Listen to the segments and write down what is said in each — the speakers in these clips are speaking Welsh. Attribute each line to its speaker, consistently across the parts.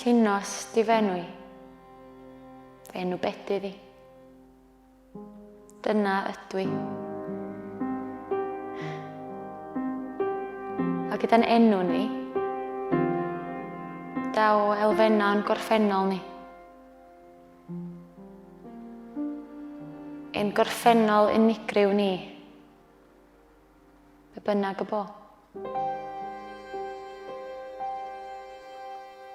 Speaker 1: Llinos 'di f'enw i. Fy enw bedydd i. Dyna ydw i. A gyda'n enw ni, daw elfennau o'n gorffennol ni. Ein gorffennol unigryw ni. Be bynnag y bo.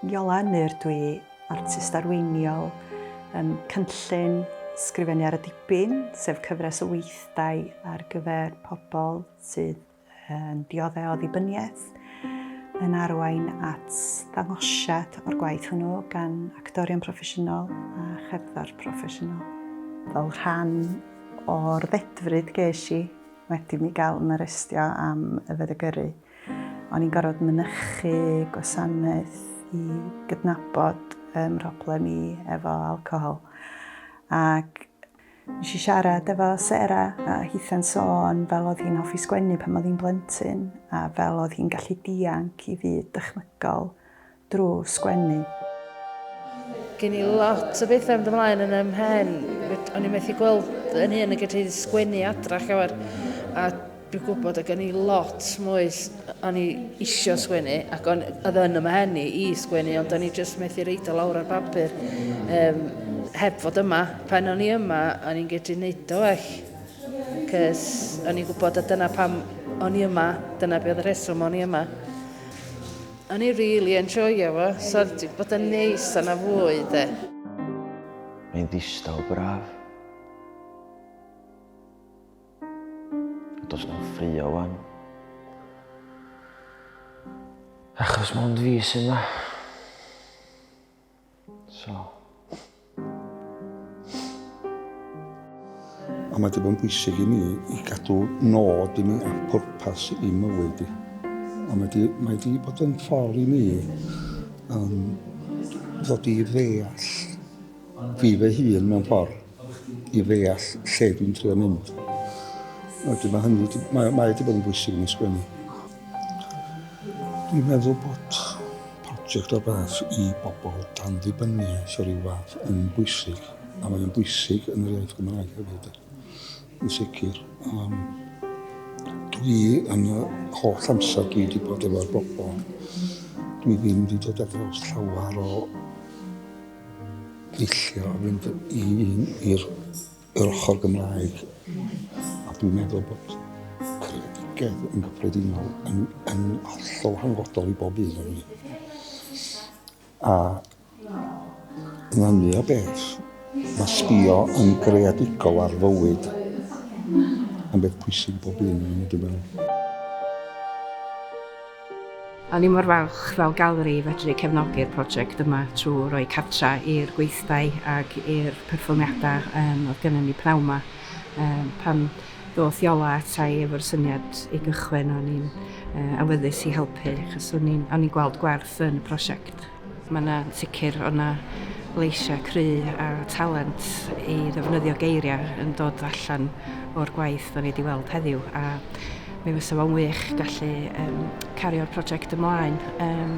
Speaker 2: Iola Ynyr dwi, artist arweiniol, um, cynllun Sgrifennu ar y Dibyn, sef cyfres o weithdai ar gyfer pobl sydd yn dioddef o ddibyniaeth, yn arwain at ddangosiad o'r gwaith hwnnw gan actorion proffesiynol a cherddor proffesiynol. Fel rhan o'r ddedfryd ges i Wedi mi gael yn arestio am yfed a gyrru, o'n i'n gorfod mynychu gwasanaeth i gydnabod ym mhroblem i efo alcohol. Ac nes i siarad efo Sarah a hitha'n sôn fel oedd hi'n hoffi sgwennu pan oedd hi'n blentyn a fel oedd hi'n gallu dianc i fyd dychmygol drwy sgwennu.
Speaker 3: Gen i lot o bethau mynd ymlaen yn 'y mhen. O'n i methu gweld yn hun yn gallu sgwennu adra llawer. A dwi'n gwybod oedd gen i lot mwy o'n i isio sgwennu ac o'n, oedd yn 'y mhen i i sgwennu ond o'n i jyst methu reid o lawr ar bapur um, heb fod yma. Pan o'n i yma, o'n i'n gallu neud o well. Cys o'n i'n gwybod a dyna pam o'n i yma, dyna be oedd y rheswm o'n i yma. O'n i rili enjoio fo, so oedd bod yn neis a na fwy de.
Speaker 4: Mae'n ddistaw braf. A does na'm ffrio wan. Achos mond fi sy'n ma. So.
Speaker 5: A mae 'di bod yn bwysig i mi i gadw nod i mi a pwrpas i mywyd i. A mae 'di, mae 'di bod yn ffordd i mi um, ddod i ddeall fi fy hun mewn ffordd, i ddeall lle dwi'n trio mynd. Wedyn mae hynny, mae, mae wedi bod yn bwysig i mi sgwennu. Dwi'n meddwl bod prosiect o'r fath i bobl dan ddibyniaeth o ryw fath yn bwysig, a mae o'n bwysig yn yr iaith Gymraeg hefyd, yn sicr. Um, dwi yn y holl amser dwi wedi bod efo'r bobl, dwi ddim wedi dod ar draws llawer o ddulliau o fynd i'r yr ochr Gymraeg, a dwi'n meddwl bod creadigedd yn gyffredinol yn, yn hollol hanfodol i bob un o'n ni. A yn hynny o beth, mae sbio yn greadigol ar fywyd yn beth pwysig bob un o'n ni, dwi'n meddwl.
Speaker 6: O'n i mor falch fel galeri i fedru cefnogi'r prosiect yma trwy roi cartra i'r gweithdai ag i'r perfformiadau um, oedd gennym ni pnawn 'ma. Um, pan ddoth Iola ata i efo'r syniad i gychwyn, o'n i'n uh, awyddus i helpu, achos o'n i'n o'n i'n gweld gwerth yn y prosiect. Mae yna sicr o 'na leisiau cry a talent i ddefnyddio geiriau yn dod allan o'r gwaith da ni wedi weld heddiw a mi fysa fo'n wych gallu um, cario'r prosiect ymlaen um,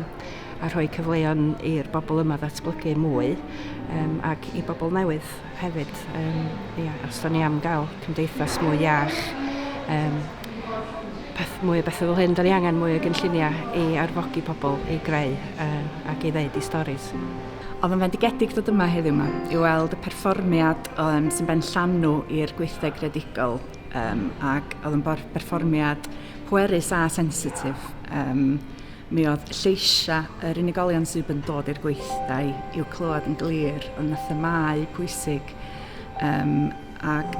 Speaker 6: a rhoi cyfleon i'r bobl yma ddatblygu mwy um, ac i bobl newydd hefyd. Um, ia, os da ni am gael cymdeithas mwy iach, um, peth, mwy o bethau fel hyn, da ni angen mwy o gynlluniau i arfogi pobl i greu uh, ac i ddeud i storis.
Speaker 7: Oedd yn fendigedig dod yma heddiw yma i weld y perfformiad um, sy'n ben llanw i'r gweithdai greadigol um, ac oedd yn berfformiad pwerus a sensitif. Um, mi oedd lleisiau yr unigolion sydd yn dod i'r gweithdai i'w clywed yn glir, ond na themâu pwysig um, ac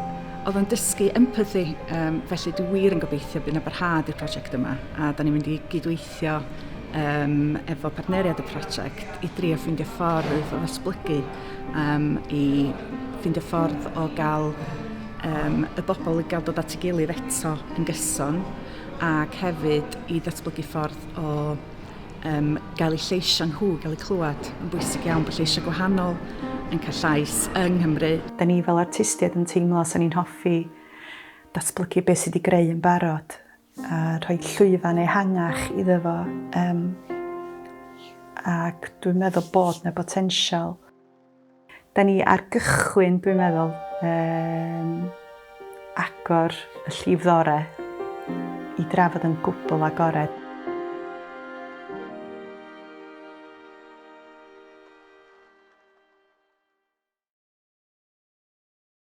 Speaker 7: oedd o'n dysgu empathy, um, felly dwi wir yn gobeithio bydd yna barhad i'r prosiect yma a da ni'n mynd i gydweithio um, efo partneriad y prosiect i drio ffeindio ffordd o ddatblygu, um, i ffeindio ffordd o gael um, y bobl i gael dod at ei gilydd eto yn gyson ac hefyd i ddatblygu ffordd o um, gael eu lleisiau nhw, gael eu clywed. Yn bwysig iawn bod lleisiau gwahanol yn cael llais yng Nghymru.
Speaker 2: Da ni fel artistiaid yn teimlo 'sa ni'n hoffi datblygu beth sydd wedi greu yn barod a rhoi llwyfan ehangach iddo fo um, Ac dwi'n meddwl bod 'na botensial. Da ni ar gychwyn, dwi'n meddwl, um, agor y llif ddore i drafod yn gwbl agored.